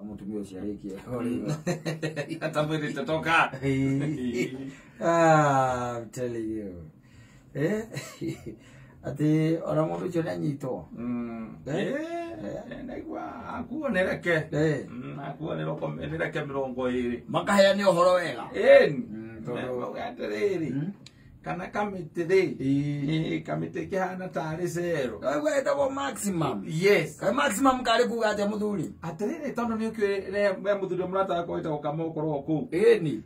Mũtumia ũcio arĩkie. Hata mwĩrĩ tatoka. Ah, I'm telling you. Eh? Atĩ ona mũndũ ũcio nĩ anyitwo. Eh? Naigua akuo nĩ reke. Eh. Akuo nĩ reke 20. Makaheane ũhoro wega. Ĩni. Tondũ- Mauga atĩrĩrĩ. Kana kamĩtĩ rĩ. Ĩĩ. Kamĩtĩ kĩhana tarĩ cero. Waigua ĩtagwo maximum. Yes. Kaĩ maximum karĩ kuga atĩa mũthuri? Atĩrĩrĩ tondũ nĩ ũkĩũĩ we mũthuri ũrĩa mũrata wakwa wĩtagwo Kamau ũkoragwo kũu. Ĩni.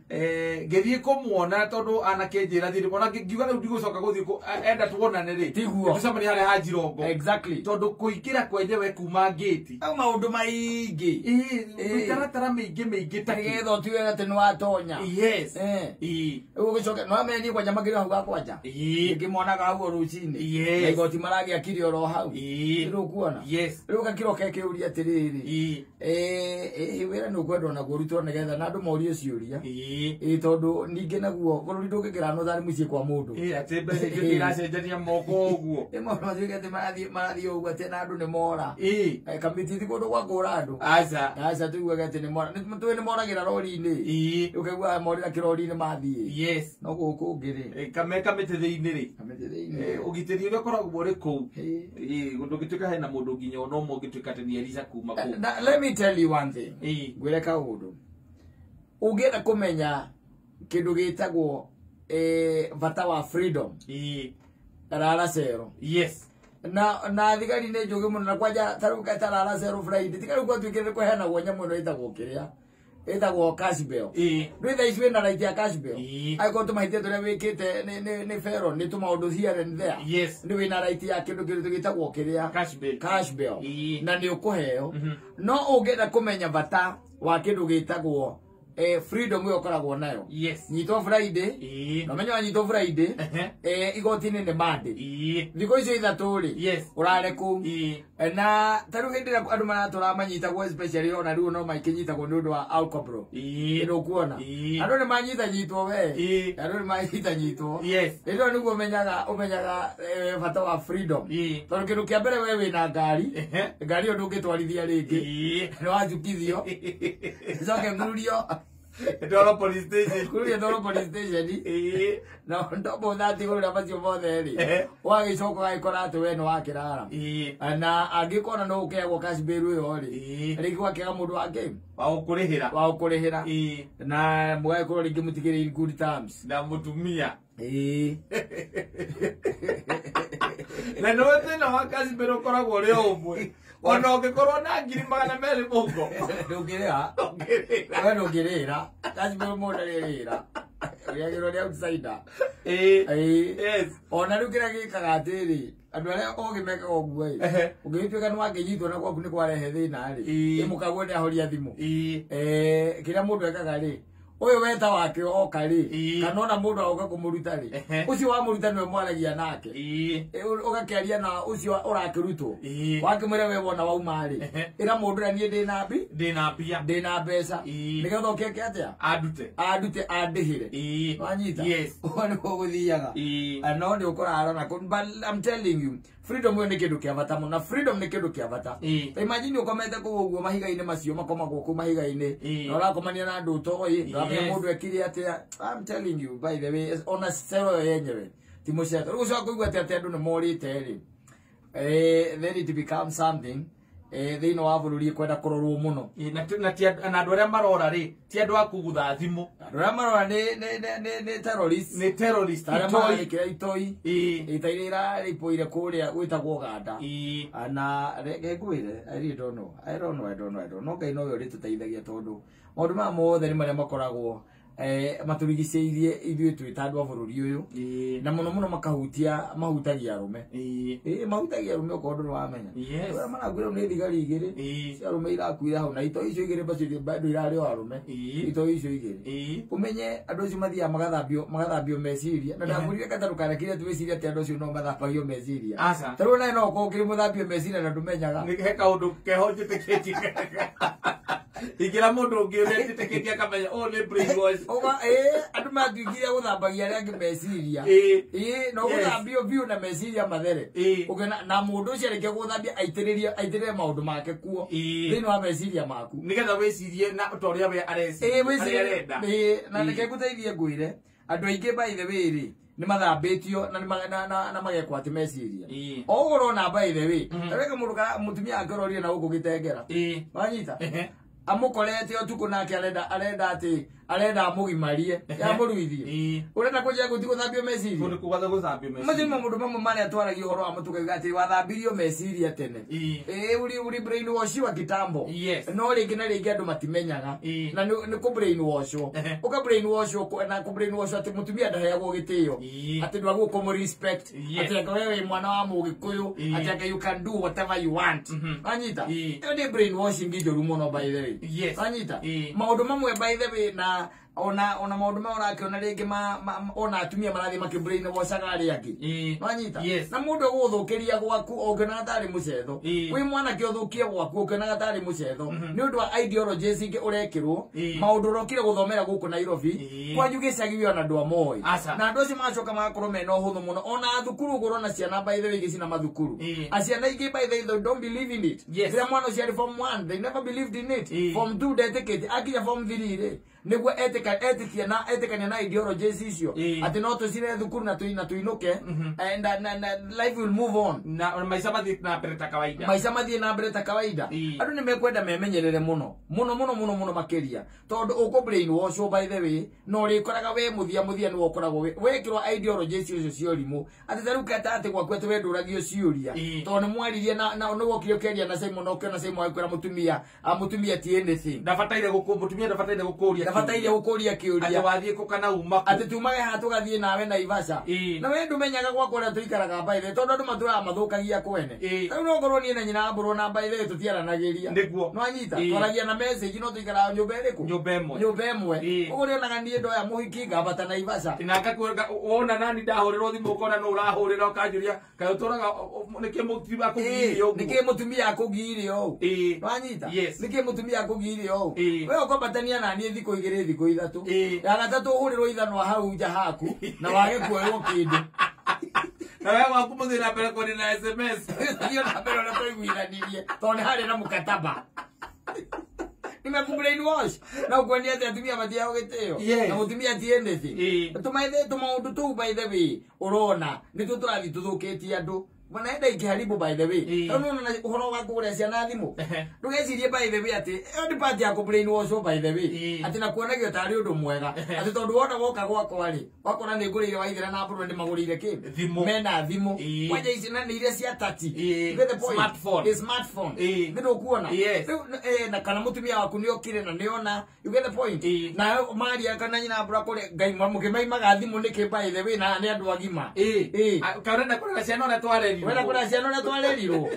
Ngĩthiĩ kũmuona tondũ anake njĩra thiĩ ona ngiuga rĩu ndigũcoka gũthiĩ enda tuonane rĩ. Tiguo. Tũcemanie harĩa ha Njirongo. Exactly. Tondũ kũingĩra kwenyewe kuma ngĩti. Au maũndũ maingĩ. Mĩtaratara mĩingĩ mĩingĩ ta kĩ. Nĩgetha ũtuĩke atĩ nĩ watonya. Yes. Eh. Ĩĩ. Rĩu ũgĩcoke no amenye niĩ kwanja makĩria hau ga kwanja. Ĩĩ. Ngĩmonaga hau o rũcinĩ. Yes. Na igoti maragĩakire oro hau. Ĩĩ. Rĩu ũkuona. Yes. Rĩu gakĩroka kĩũria atĩrĩrĩ. Ĩĩ. Wĩra nĩ ũkwendwo naguo ũrutwo nĩgetha na andũ morie ciũria. Ĩĩ. Ĩĩ tondũ ningĩ naguo bũrũri ndũngĩkĩra thari mũciĩ kwa mũndũ. Ĩĩ atĩ mbeca icio iracenjania moko ũguo. Ĩ maũndũ matuĩke atĩ marathiĩ ũguo atĩ na andũ nĩ mora. Ĩĩ. Kamĩtĩ ti kũndũ gwa kũra andũ. Aca. Aca tuiguaga atĩ nĩ mora. Nĩ tũĩ nĩ moragĩra rori-inĩ. Ĩĩ. Ũkaigua morĩra kĩrori-inĩ mathiĩ. Yes. No gũkũ ũngĩ rĩ. Kame kamĩtĩ thĩinĩ rĩ. Kamĩtĩ thĩinĩ. Ũgitĩri ũrĩa ũkoragwo ũrĩ kũu. Ĩĩ. Ĩĩ ndũngĩtuĩka hena mũndũ nginya ona ũmwe ũngĩtuĩka atĩ nĩ erica kuma kũu. Na, let me tell you one thing. Ĩĩ. Ngwĩre kaũndũ. Ũngĩenda kũmenya kĩndũ gĩtagwo bata wa freedom Ĩĩ. rara cero. Yes. Na thigari nĩ njũgĩ mũno na kwanja ta rĩu tarara cero Friday tiga rĩu gwatuĩkire nĩ kũheanagwo nyamũ ĩno ĩtagwo kĩrĩa ĩtagwo cash bail. Ĩĩ. Ndũĩ thaa ici wĩna right ya cash bail. Ĩĩ. Angĩkorwo tũmahĩtia tũrĩa wĩkĩte nĩ fero nĩ tũmaũndũ here and there. Yes. Nĩ wĩna right ya kĩndũ kĩndũ gĩtagwo kĩrĩa Cash bail. cash bail. Ĩĩ. Na nĩ ũkũheo. No ũngĩenda kũmenya bata wa kĩndũ gĩtagwo freedom ĩyo ũkoragwo nayo. Yes. Nyitwo Friday. Ĩĩ. Na ũmenye wanyitwo Friday. Ehe. Igoti-inĩ nĩ Monday. Ĩĩ. Thikũ icio ithatũ rĩ. Yes. Ũrare kũu. Ĩĩ. Na ta rĩu hĩndĩ ĩrĩa andũ maratũra manyitagwo especially ona rĩu no makĩnyitagwo nĩ ũndũ wa alcohol. Ĩĩ. Nĩ ũkuona. Ĩĩ. Andũ nĩ manyitanyitwo we. Ĩĩ. Andũ nĩ manyitanyitwo. Yes. Hĩndĩ ĩyo nĩguo ũmenyaga bata wa freedom. Ĩĩ. Tondũ kĩndũ kĩa mbere we wĩna ngari. Ehe. Ngari ĩyo ndũngĩtwarithia rĩngĩ. Ĩĩ. Nĩ wacukithio. Ĩcoke ngururio. Ndoro police station. Ngururio ndoro police station. Ĩĩ. Na ndombo thati igũrũ macio mothe rĩ. Ehe. Ũgagĩcoka ũgagĩkora atĩ we nĩ wakĩrara. Ĩĩ. Na angĩkona no ũkĩheagwo cash bail ĩyo rĩ. Ĩĩ. Rĩngĩ gwakĩaga mũndũ wangĩ Wa gũkũrĩhĩra. wa gũkũrĩhĩra. Ĩĩ. Na mũgagĩkorwo rĩngĩ mũtigĩrĩ in good terms. Na mũtumia. Ĩĩ. Na nĩwe thĩna wa cash bail ũkoragwo ũrĩ o ũmwe. Ona ũngĩkorwo na 200,000 mũhuko. Ndũngĩrĩha. Ndũngĩrĩha. We ndũngĩrĩra. Cash bail mũndũ ndarĩrĩra. Ũrĩagĩrwo nĩ outsider. Ĩĩ. Ĩĩ. Yes. Ona rĩu kĩrĩa gĩkaga atĩrĩ, andũ arĩa ogĩ mekaga ũguo ĩ, Ehe. ũngĩgĩtuĩka nĩ wakĩnyitwo na gwaku nĩ kwarehe thĩna rĩ, Ĩĩ. ĩ mũkaguo nĩ ahoria thimũ. Ĩĩ. Kĩrĩa mũndũ ekaga rĩ, ũyũ weta wake oka rĩ, Ĩĩ. kana ona mũndũ agoka kũmũruta rĩ, Ehe. ũcio wamũruta nĩwe mwaragia nake. Ĩĩ. Ũgakĩaria na ũcio ũrakĩrutwo. Ĩĩ. Wakĩmwĩra we wona wauma rĩ, Ehe. ĩra mũndũ ũrĩa niĩ ndĩna mbi, Ndĩna mbia. ndĩna mbeca, Ĩĩ. nĩgetha ũkĩke atĩa? Andute. Andute andĩhĩre. Ĩĩ. Wanyita? Yes. Ũguo nĩguo gũthiaga. Ĩĩ. No nĩ ũkũrara na but I'm telling you, freedom ĩyo nĩ kĩndũ kĩa bata mũno, na freedom nĩ kĩndũ kĩa bata. Ĩĩ. Ta imagine ũkomete kũu ũguo mahiga-inĩ macio makomagwo kũu mahiga-inĩ, Ĩĩ. na ũrakomania na andũ ũtoĩ, ndũramenya Yes. mũndũ ekire atĩa. I'm telling you, by the way, ona cero ĩyo yenyewe ti mũceto. Rĩu ũcoka kũigua atĩ andũ nĩ morĩte rĩ, then it becomes something thĩinĩ wa bũrũri ĩkwenda kũrorwo mũno. Ĩĩ, na andũ arĩa marora rĩ, ti andũ a kũgutha thimũ. Andũ arĩa marora nĩ terrorists. Nĩ terrorist. Arĩa Itoi. mararĩkĩra itoi. Ĩĩ. Ita iria irarĩpũire kũrĩa gwĩtagwo Uganda. Ĩĩ. Na reke ngwĩre, I really don't know. I don't know, I don't know, I don't know. Ngai nowe ũrĩtũteithagia tondũ maũndũ maya mothe nĩ marĩa makoragwo matũrigicĩirie ithuĩ twĩ ta andũ a bũrũri ũyũ. Ĩĩ. Na mũno mũno makahutia, mahutagia arũme. Ĩĩ. Ĩĩ, mahutagia arũme okorwo ndũrĩ wamenya. Yes. Arĩa marakuire nĩ thigari igĩrĩ. Ĩĩ. Cia arũme irakuire hau na itoi icio igĩrĩ bacio bado irarĩ o arũme. Ĩĩ. Itoi icio igĩrĩ. Ĩĩ. Ũmenye andũ acio mathiaga magathambio meciria. Na ndakwĩrire gatarũ kanakire twĩcirie atĩ andũ acio no mathambagio meciria. Aca. Ta rĩu nawe no ũkorwo ũkĩrĩ mũthambio meciria na ndũmenyaga. Nĩ he kaũndũ keho njĩtĩkĩtie. Ingĩra mũndũ ũngĩ ũrĩa etĩkĩtie akamenya ũyũ nĩ brainwash. Uga andũ matuĩkire gũthambagia arĩa angĩ meciria. No gũthambio biũ na meciria mathere. Ũkĩona na mũndũ ũcio arĩkia gũthambia aitĩrĩrie maũndũ make kuo thĩinĩ wa meciria maku. Nĩgetha wĩcirie na ta ũrĩa we areciria. Wĩcirie arenda. Na reke ngũteithie ngwĩre andũ aingĩ by the way rĩ nĩ mathambĩtio na magekwo atĩ meciria. O ũguo ũrona by the way tareke mũndũ kana mũtumia angĩrorie na gũkũ gĩtengera. Wanyita? Amũkorete ũtukũ nake arenda atĩ arenda amũgimarie yamũruithie. Ũrenda kũnjia gũthiĩ gũthambio meciria. Kũndũ kũgatha gũthambio meciria. Macio nĩ maũndũ mamwe marĩa twaragia ũhoro wamo tũkauga atĩ wathambirio meciria tene. Uri brain wash wa kitambo. No rĩngĩ na rĩngĩ andũ matimenyaga. Na nĩ kũ brain wash. Ũka brain wash na kũ brain wash atĩ mũtumia ndaheagwo gĩtĩo. Atĩ ndwagwo kũmũ respect. Atĩ anga wewe wĩ mwana wa mũgĩkũyũ. Atĩ anga you can do whatever you want. Wanyita? Ĩyo nĩ brain washing njũru mũno by the way. Wanyita? Maũndũ mamwe by the way na ona maũndũ maya ũrakĩona rĩngĩ ona atumia marathiĩ makĩ brain washaga arĩa angĩ. Wanyita? Na mũndũ ũgũthũkĩria gwaku ũngĩonaga tarĩ mũcetho. Wĩ mwanake ũthũkie gwaku ũngĩonaga tarĩ mũcetho. Nĩ ũndũ wa ideologies ingĩ ũrekĩrwo maũndũ ũrokire gũthomera gũkũ Nairobi kwanyu gĩcagi ona andũ amoĩ. Na andũ acio magacoka magakorwo mena ũhũthũ mũno ona thukuru ũguo ũrona ciana by the way ingĩ cina mathukuru. Aciana ingĩ by the way they don't believe in it. Rĩrĩa mwana ũcio arĩ form 1 they never believed in it. Form 2 ndetĩkĩtie akinya form 3 rĩ nĩguo etĩkia na etĩkania na ideologies icio atĩ no tũcire thukuru na tũinũke and life will move on na maica mathiĩ na mbere ta kawaida. Maica mathiĩ na mbere ta kawaida. Andũ nĩ mekwenda memenyerere mũno mũno mũno mũno mũno makĩria tondũ ũkũ brain wash by the way no ũrĩkoraga we mũthia nĩwe ũkoragwo wekĩrwo ideologies icio cia ũrimũ atĩ ta rĩu keta atĩ gwaku atĩ we ndũragio ciũria tondũ nĩ mwaririe na nĩ wokire ũkĩaria na Simon ũkĩona Simon agĩkwĩra mũtumia ti anything. Ndabataire mũtumia ndabataire gũkũria ndabataire gũkũria kĩũria atĩ wathiĩ kũ kana uma kũ atĩ tumage haha tũgathiĩ nawe Naivasha. Na we ndũmenyaga gwakwa ũrĩa tũikaraga by the way tondũ andũ matũraga mathũkagia kwene. Rĩu no ngorwo niĩ na nyina mbũrwo na by the way tũtiaranagĩria. Nĩwanyita? Twaragia na message no tũikaraga nyũmba ĩrĩkũ? Nyũmba ĩmwe. Nyũmba ĩmwe. Ũguo ũrĩonaga niĩ ndoya mũhiki ngambata Naivasha. Na ngakwĩra wona nani ndahũrĩrwo thimũ ũkona nũ ũrahũrĩra ũkanjũria kaĩ ũtũraga nĩkĩ mũtumia akũgiire ũguo. Nĩkĩ mũtumia akũgiire ũũ? Nĩwanyita? Nĩkĩ mũtumia akũgiire ũũ? We ũkwambatania na niĩ thikũ igĩrĩ thikũ ithatũ. Ya gatatũ ũhũrĩrwo ithanwa hau nja haku na wage kuoywo kĩndũ. Na we waku mũthiĩ na mbere kũrĩ na SMS. Thiĩ na mbere ũrĩa twaiguithanirie tondũ nĩ harĩ na mũkataba. Nĩ brain wash. Na ũkuonia atĩ atumia matiheagwo gĩtĩo. Na mũtumia ti anything. Tũmaũndũ tũu by the way ũrona nĩtuo tũrathiĩ tũthũkĩtie andũ. Wanaenda ikiharibu by the way. Rĩu nĩwona ũhoro wa kũgũrĩra ciana thimũ. Ndũgecirie by the way atĩ ĩyo nĩ part ya kũ brain wash by the way. Atĩ na kuonagio tarĩ ũndũ mwega. Atĩ tondũ wona woka gwakwa rĩ, wakora nĩ ngũrĩire waithĩra na mbũrũ nĩ magũrĩire kĩ? Thimũ. Mena thimũ. Kwanja ici na nĩ iria cia tati. Smartphone. Smartphone. Nĩ ndũkuona? Rĩu na kana mũtumia waku nĩ okire na nĩona. You get the point? Na maria kana nyina mbũrũ akũrĩ Ngai mũkĩmaimaga thimũ nĩkĩ by the way na nĩ andũ agima. Kaĩ ũrenda kũrera ciana ũrĩa twarerirwo? Wenda kũrera ciana ũrĩa twarerirwo?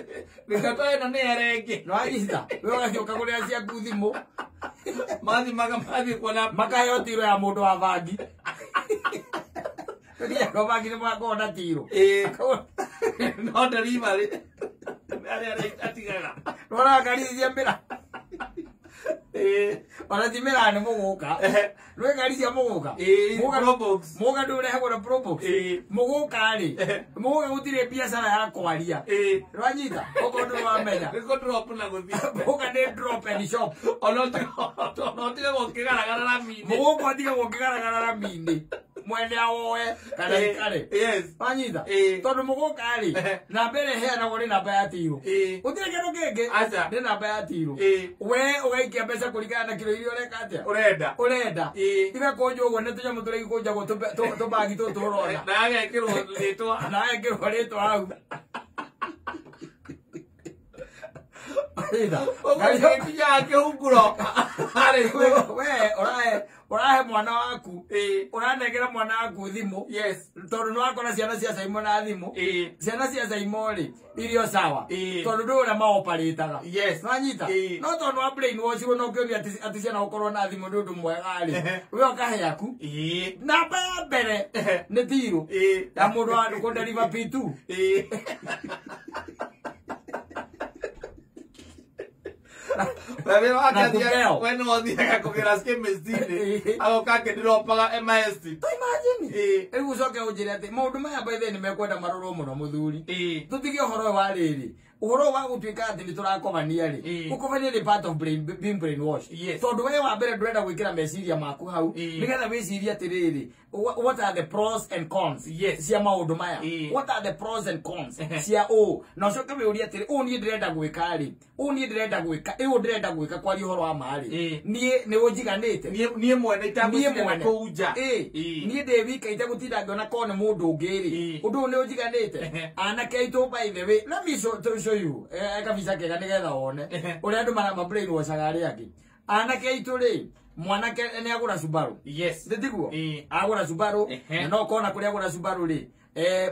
Nĩkĩo ĩno nĩ erengĩ. Nĩwanyita? We ũgathiĩ ũkagũrĩra ciaku thimũ. Mathiĩ mathiĩ kuona makaheo tiro ya mũndũ wa bangi. Tũthiaga bangi nĩ magakorwo na tiro. No delivery. Arĩa atigaga. Nĩwonaga ngari cia mĩra. Ona ti mĩra nĩ mũgũka. Nĩũĩ ngari cia mũgũka? Probox. Mũgũka ndũrehagwo na Probox. Mũgũka rĩ, mũgũka gũtirĩ biacara ya kwaria. Nĩwanyita? Okorwo ndũrĩ wamenya. Nĩ kũ drop na gũthiĩ. Mũgũka nĩ drop and shop. Ona ũtigagwo ũkĩgaragara rami-inĩ. Mũgũka ũtigagwo ũkĩgaragara rami-inĩ. Mwene awoe kana ikare. Wanyita? Tondũ mũgũka rĩ, namba ĩrĩa ĩheanagwo nĩ namba ya tiro. Gũtirĩ kĩndũ kĩngĩ. Nĩ namba ya tiro. We ũgaikia mbeca kũringana na kiro iria ũreka atĩa? Ũrenda. Ũrenda. Igakũnjwo ũguo nĩ tũnyamũ tũrĩa ikũnjagwo tũbagi tũtũ ũrona. Na agekĩrwo rĩtwa. Na agekĩrwo rĩtwa hau. Ũgũgĩkinya kĩhunguro. We ũrahe mwana waku. Ũranengera mwana waku thimũ. Tondũ nĩwakora ciana cia Simon na thimũ. Ciana cia Simon rĩ, irio sawa. Tondũ ndũĩ ũrĩa maoparĩtaga. Nĩwanyita? No tondũ wa brain wash na ũkĩonia atĩ ciana gũkorwo na thimũ nĩ ũndũ mwega rĩ, we ũkahe yaku. Namba ya mbere nĩ tirũ ya mũndũ wa kũnderiva P2. We wake athiaga we no athiaga kũgĩra chemist-inĩ agoka akĩndropaga MST. To imagine rĩu ũcoke ũnjĩre atĩ maũndũ maya by the way nĩ mekwenda marorwo mũno mũthuri. Tũtige ũhoro wa rĩrĩ ũhoro wa gũtuĩka atĩ nĩ tũrakobania rĩ, gũkobania nĩ part of being brainwashed. Tondũ we wa mbere ndũrenda gwĩkĩra meciria maku hau nĩgetha wĩcirie atĩrĩrĩ, what are the pros and cons cia maũndũ maya, what are the pros and cons cia ũũ, na ũcoke wĩũrie atĩrĩ, ũũ niĩ ndĩrenda gwĩka rĩ, ũũ niĩ ndĩrenda gwĩka, ũũ ndĩrenda gwĩka kwaria ũhoro wa ma rĩ, niĩ nĩ ũnjiganĩte, niĩ mwene itagũtinda kũu nja, niĩ ndĩ wika itagũtinda ngĩona korwo nĩ mũndũ ũngĩ rĩ, ũndũ ũyũ nĩ ũnjiganĩte. Anake aitũ by the way, let me show you kabica kega nĩgetha wone ũrĩa andũ marabrainwashaga arĩa angĩ. Anake aitũ rĩ, mwanake nĩ agũra Subaru. Yes. Tiguo? Agũra Subaru, na no kona kũrĩa agũra Subaru rĩ,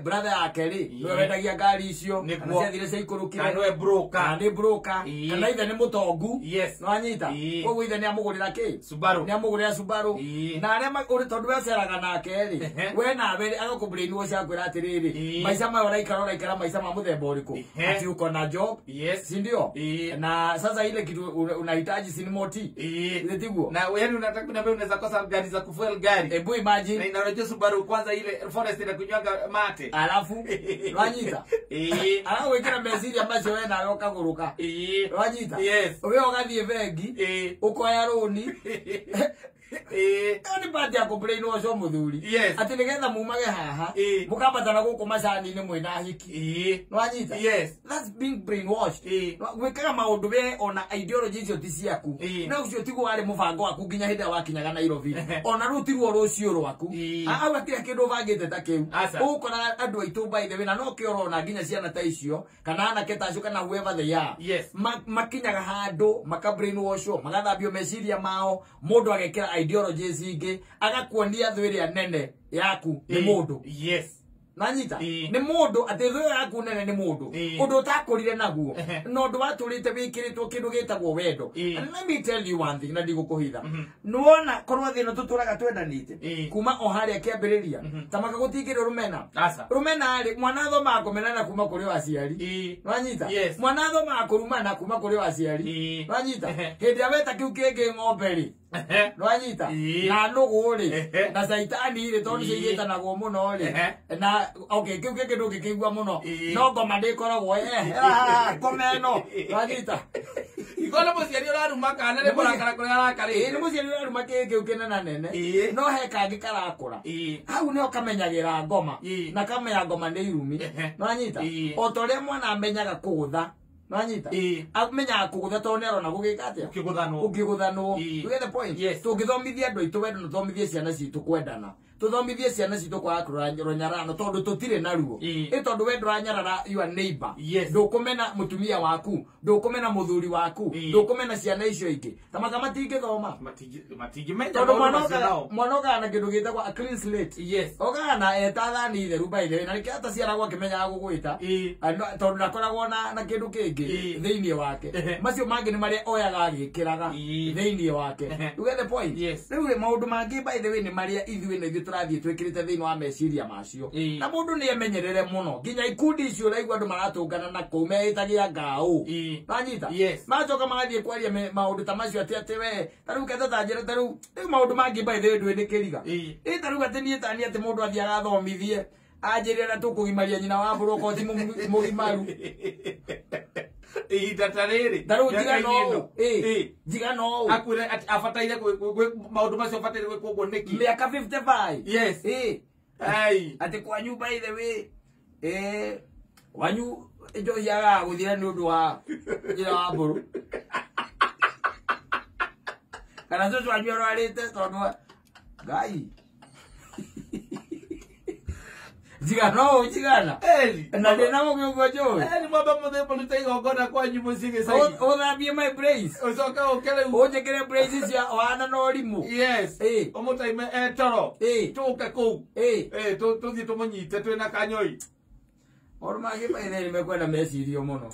brother yake rĩ, nĩwe wendagia ngari icio, kana ciathire ciaikũrũkire, kana nĩwe broker, kana nĩ broker, kana ithe nĩ mũtongu. Yes. Nĩwanyita? Koguo ithe nĩ amũgũrĩra kĩ? Subaru. Nĩ amũgũrĩra Subaru. Na arĩa tondũ we aceraga nake rĩ, we nawe rĩ, agakũbrainwash akwĩra atĩrĩrĩ, maica maya ũraikara ũraikara maica ma mũthemba ũrĩkũ? Ati uko na job. Yes. Si ndio? Na sasa ile kitu unahitaji si ni moti. Tiguo? Na yaani unataka kuniambia unaweza kosa gari za kufuel gari. Ebu imagine. Na inarejea Subaru kwanza ile forest inakunywanga mate. Alafu wanyita. Alafu wekera meciria macio we nawe ũkagũrũka. Wanyita. Yes. We ũgathiĩ bengi, ũkoya rũni. Ĩyo nĩ part ya kũbrainwash mũthuri. Yes. Atĩ nĩgetha mumage haha, mũkambatana gũkũ macani-inĩ mwĩna hiki. Nĩwanyita? Yes. That's being brainwashed. Gwĩkaga maũndũ we ona ideology icio ti ciaku. Na ũcio tiguo warĩ mũbango waku nginya hĩndĩ ĩrĩa wakinyaga Nairobi. Ona rĩu tiguo rũciũ rwaku. Hau hatirĩ kĩndũ ũbangĩte ta kĩu. Ũgũkora andũ aitũ by the way, na no kĩo ũrona nginya ciana ta icio, kana anake ta acio, kana whoever they are. Yes. Makinyaga handũ, maka brainwashwo, magathambio meciria mao, mũndũ agekĩra ideologies ingĩ, agakuonia thũ ĩrĩa nene yaku nĩ mũndũ. Yes. Nanyita? Nĩ mũndũ, atĩ thũ yaku nene nĩ mũndũ. Ũndũ ũtakũrire naguo, na ũndũ watũrĩte wĩkĩrĩtwo kĩndũ gĩtagwo wendo. And let me tell you one thing, na ndigũkũhitha. Nĩwona korwo thĩ ĩno tũtũraga twendanĩte, kuma o harĩa kĩambĩrĩria, ta maka gũtingĩrĩ rũmena. Rũmena rĩ, mwana athomaga kũmenana kuma kũrĩ o aciari. Nĩwanyita? Mwana athomaga kũrumana kuma kũrĩ o aciari. Nĩwanyita? Hĩndĩ ĩrĩa weta kĩu kĩngĩ ng'ombe rĩ, nĩwanyita? Na nũgũ rĩ, na caitani rĩ, tondũ nĩcio igĩtanagwo mũno rĩ, na okay, kĩu kĩngĩ ndũngĩkĩigua mũno, no ngoma ndĩkoragwo, ngoma ĩno, nĩwanyita? Ikona mũciari ũraruma kana nĩ kũrakara kũrĩa arakarĩte. Nĩ mũciari ũraruma kĩĩ kĩu kĩnena nene, no he kangĩ karakũra. Hau nĩho kamenyagĩra ngoma, na kamenya ngoma nĩ irumi, nĩwanyita? O ta ũrĩa mwana amenyaga kũgũtha, nĩwanyita? Amenyaga kũgũtha tondũ nĩarona gũgĩka atĩa? Ũkĩgũthanwo. You get the point? Yes. Tũngĩthomithia andũ aitũ wendo na tũthomithie ciana citũ kwendana, tũthomithie ciana citũ kwaga rũnyarano tondũ tũtirĩ naruo. Ĩ tondũ we ndũranyarara your neighbor. Yes. Ndũkũmena mũtumia waku, ndũkũmena mũthuri waku, ndũkũmena ciana icio ingĩ. Ta maka matingĩthoma. Matingĩmenya tondũ maũndũ mwana okaga na kĩndũ gĩtagwo a clean slate. Yes. Okaga na eta thani theru by the way, na nĩkĩo ataciaragwo akĩmenyaga gũgwĩta. Tondũ ndakoragwo na kĩndũ kĩngĩ thĩinĩ wake. Macio mangĩ nĩ marĩa oyaga agĩkĩraga thĩinĩ wake. You get the point? Yes. Rĩu maũndũ mangĩ by the way nĩ marĩa ithuĩ na ithuĩ tũrathiĩ twĩkĩrĩte thĩinĩ wa meciria macio. Na mũndũ nĩ emenyerere mũno nginya ikundi icio ũraigua andũ maratũngana na kũu meĩtagia ngaũ. Nanyita? Yes. Macoka magathiĩ kwaria maũndũ ta macio atĩ atĩ we ta rĩu keta ta njĩra ta rĩu maũndũ mangĩ by the way ndũĩ nĩ kĩriga. Ĩ ta rĩu atĩ niĩ ta niĩ atĩ mũndũ athiĩ agathomithie anjĩre ũrĩa tũkũgimaria nyina wa mbũrũ okorwo ti mũgimaru. Ihinda ta rĩrĩ. Ta rĩu njigana ũũ. Njigana ũũ. Akwĩre atĩ abataire maũndũ macio abataire gwĩkwo ũguo nĩkĩ? Mĩaka 55. Yes. Ai. Atĩ kwanyu by the way, wanyu njohi yagaga gũthira nĩ ũndũ wa njĩra wa mbũrũ. Kana cũcũ wanyu arwarĩte tondũ wa Ngai. Njigana ũũ, njigana. Na ndĩna mũgĩ ũguo njũĩ. Eli mwamba mũthemba mũrute igongona kwanyu mũciĩ gĩcagi. Ũthambie my brace. Ũcoke ũke rĩu. Ũnjĩkĩre brace cia wana na ũrimũ. Yes. Ũmũtaime etoro. Tũke kũu. Tũthiĩ tũmũnyite twĩna kanyoi. Maũndũ mangĩ by the way nĩmekwenda mecirio mũno.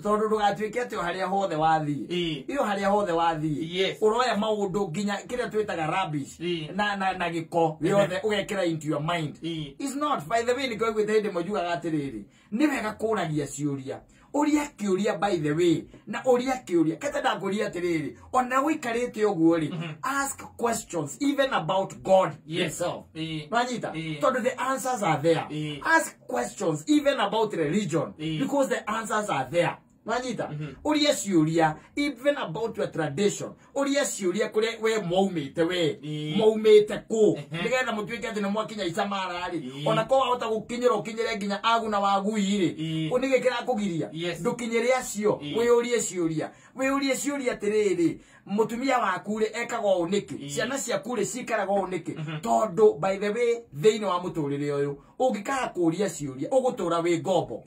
Tondũ ndũgatuĩke atĩ o harĩa hothe wathiĩ. Ĩyo harĩa hothe wathiĩ. Yes. Ũroya maũndũ nginya kĩrĩa twĩtaga rubbish. Na gĩko gĩothe ũgekĩra into your mind. It's not by the way nĩkĩo ũiguĩte hĩndĩ ĩmwe njugaga atĩrĩrĩ, nĩ wega kũragia ciũria. Ũria kĩũria by the way, na ũria kĩũria kata ndakũria atĩrĩrĩ, ona ũikarĩte ũguo rĩ, ask questions even about God himself. Nwanyita? Tondũ the answers are there. Ask questions even about religion because the answers are there. Nwanyita? Ũria ciũria even about your tradition. Ũria ciũria kũrĩa we mwaumĩte, we mwaumĩte kũ, nĩgetha mũtuĩke atĩ nĩ mwakinya icamara rĩ, ona ko wahota gũkinyĩra ũkinyĩre nginya aguna wagui rĩ, nĩkĩ kĩrakũgiria ndũkinyĩre acio? Wĩyũrie ciũria, wĩyũrie ciũria atĩrĩrĩ, mũtumia waku rĩ ekaga ũũ nĩkĩ, ciana ciaku rĩ cikaraga ũũ nĩkĩ? Tondũ by the way, thĩinĩ wa mũtũrĩre ũyũ ũngĩkaga kũria ciũria ũgũtũra wĩ ngombo.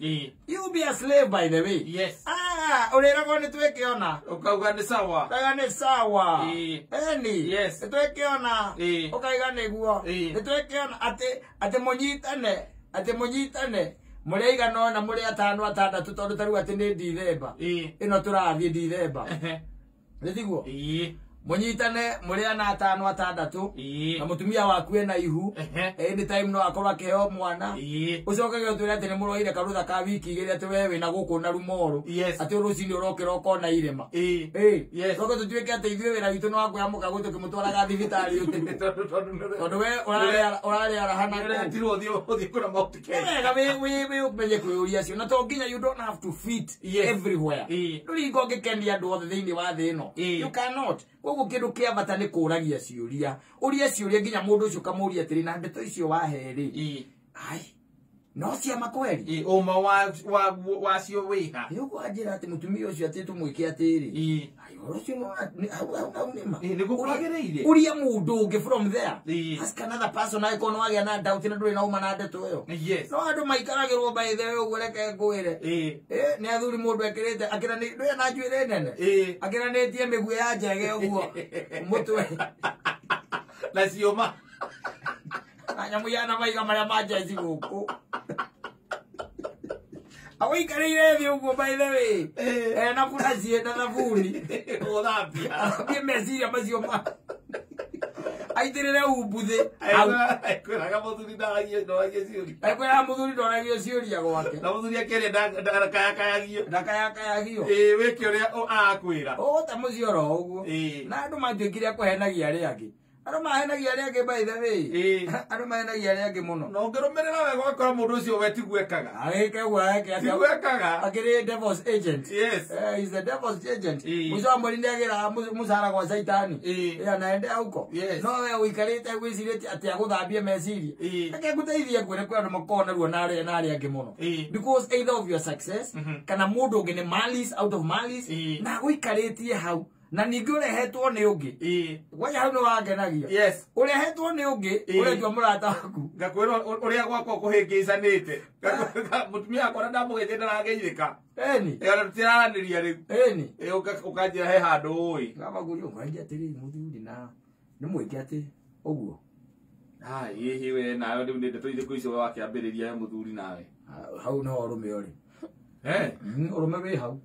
You be a slave, by the way. Yes. Ah, ũrĩragwo nĩ twĩkĩona, Ũkauga nĩ sawa. Ũkauga nĩ sawa. Eni. Yes. Nĩ twĩkĩona. Ũkauga nĩguo. Nĩ twĩkĩona atĩ mũnyitane, atĩ mũnyitane mũrĩ aigana ũna, mũrĩ atano, atandatũ, tondũ ta rĩu atĩ nĩ Ndithemba ĩno tũrathiĩ, Ndithemba nĩ tiguo? Mũnyitane mũrĩ ana, atano, atandatũ, na mũtumia waku ena ihu, anytime no akorwo akĩheo mwana, ũcoke ũtwĩre atĩ nĩ mũroire karũtha ka wiki igĩrĩ, atĩ we wĩna gũkũ na rumoro, atĩ rũcinĩ ũrokĩra ũkona irĩma. Coke tũtuĩke atĩ ithuĩ wĩra witũ nĩ wa kwĩamũka gwĩ tũkĩmũtwaraga thibitarĩ ũtukũ, tondũ we ũrarĩ araha na kũu. Ũretirwo ũthiĩ kũra Mount Kenya. Nĩ wega wĩ ũmenye kwĩyũria cio, na to nginya, you don't have to fit everywhere. Ndũringa ũngĩkenia andũ othe thĩinĩ wa thĩ ĩno. You cannot. Koguo kĩndũ kĩa bata nĩ kũragia ciũria, ũrie ciũria nginya mũndũ ũcio ũkamũria atĩrĩ, na ndeto icio wahe rĩ, ai no ciama kweri? Ũma wacio wĩha? Nĩ ũguo anjĩra atĩ mũtumia ũcio atĩ tũmwĩke atĩrĩ, ai ũhoro ũcio hau hau hau nĩma. Nĩguo kwagĩrĩire. Ũria mũndũ ũngĩ from there. Ask another person angĩkorwo nĩ wagĩa na doubt na ndũrĩ na ũma na ndeto ĩyo. No andũ maikaragĩrwo, by the way, ũguo reke ngwĩre. Nĩ athuri mũndũ ekĩrĩte akĩrani ndũrĩ na njuĩrĩ nene, akĩranĩtie mĩguĩ ya njege ũguo mũtwe. Na ciũma. Na nyamũ yana maiga marĩa ma njeci gũkũ awaikarĩire thĩ ũguo, by the way, na buraci na thabuni. Gũthambia. Ambie meciria macio ma aitĩrĩre umbuthĩ hau. Kwĩraga mũthuri ndoragie ciũria. Ekwĩraga mũthuri ndoragio ciũria gwake. Na mũthuri akĩaria ndakayakayagio. Ndakayakayagio. Wĩke ũrĩa arakwĩra. Ũgũte mũciĩ oro ũguo. Na andũ matuĩkire a kũhenagia arĩa angĩ, andũ mahenagia arĩa angĩ, by the way. Andũ mahenagia arĩa angĩ mũno. Na ũngĩrũmĩrĩra wega ũgakora mũndũ ũcio we tiguo ekaga. Agĩke ũguo ageke atĩa? Tiguo ekaga. Akĩrĩ devil's agent. Yes. He's the devil's agent. Mũico wa mweri nĩagĩraga mũcara gwa caitani. Anaendea huko. Yes. No we ũikarĩte gwĩcirĩtie atĩ agũthambie meciria. Reke ngũteithie ngwĩre, kwĩ andũ makoragwo na ruo na arĩa angĩ mũno. Because either of your success kana mũndũ ũngĩ nĩ malice, out of malice, na agũikarĩtie hau, na ningĩ ũrehetwo nĩ ũngĩ. Kwanja hau nĩ wangenagia. Yes. Ũrehetwo nĩ ũngĩ, ũretua mũrata waku. Ngakwĩra ũrĩa gwakwa kũhĩngĩcanĩte. Mũtumia wakwa na ndamũgeithia ndarageithĩka. Eni. Ona tũtiraranĩria rĩu. Eni. Ũkanjĩra he handũ ũĩ. Ngamagurio nganja atĩrĩrĩ, mũthuri na nĩ mwĩke atĩ ũguo. Ai, hihi we nawe rĩu nĩ ndeto irĩkũ icio wakĩambĩrĩria he mũthuri nawe? Hau nĩho ũrũme ũrĩ. Ũrũme wĩ hau.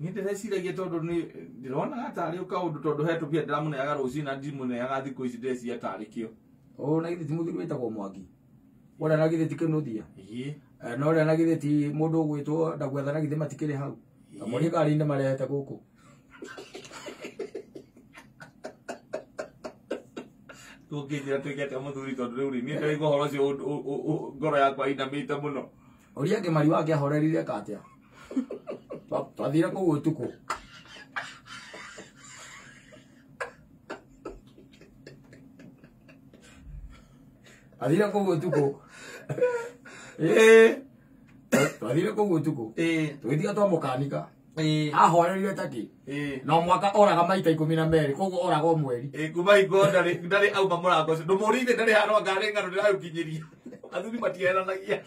Niĩ ndĩreciragia tondũ nĩ ndĩronaga tarĩ kaũndũ, tondũ he tũbia ndĩramũneaga rũcinĩ na ndimũneaga thikũ ici, ndĩreciria tarĩ kĩo. Ũ na githĩ ti mũthuri wĩtagwo Mwangi? Ũrĩa na githĩ ti Kĩnũthia? Ĩĩ. Na ũrĩa na githĩ ti mũndũ ũgwĩtwo Ndagwetha, na githĩ matikĩrĩ hau? Kamũria ngari-inĩ marehete gũkũ. Ũngĩnjĩra tuĩke atĩa mũthuri, tondũ rĩu rĩ niĩ ndĩraigua ũhoro ũcio ngoro yakwa inamĩte mũno. Ũria Kĩmari wake ahorerire katĩa? Twathire kũu ũtukũ. Athire kũu ũtukũ. Twathire kũu ũtukũ. Tũgĩtiga twamũkanika. Ahorerire taki. No mwaka oraga maita 12, koguo oraga o mweri. Kuma hingo ndarĩ auma mũrango ũcio ndũmũrĩire, ndarĩ handũ anga ng'ano ndĩragũkinyĩria. Athuri matiheranagia.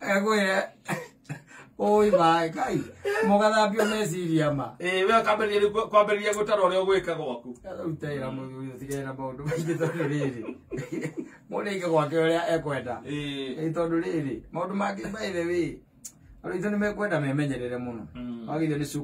Egwĩre oi mai kai mũgathambio meciria ma. We ũkambĩrĩria rĩu kwambĩrĩria gũtara ũrĩa ũgwĩka gwaku. Rĩu teira mũthuri ũtigane na maũndũ maingĩ, tondũ rĩrĩ mũndũ aige gwake ũrĩa ekwenda. Tondũ rĩrĩ maũndũ mangĩ, by the way, andũ aitũ nĩ mekwenda memenyerere mũno. Wagĩrĩirwo nĩ cuka.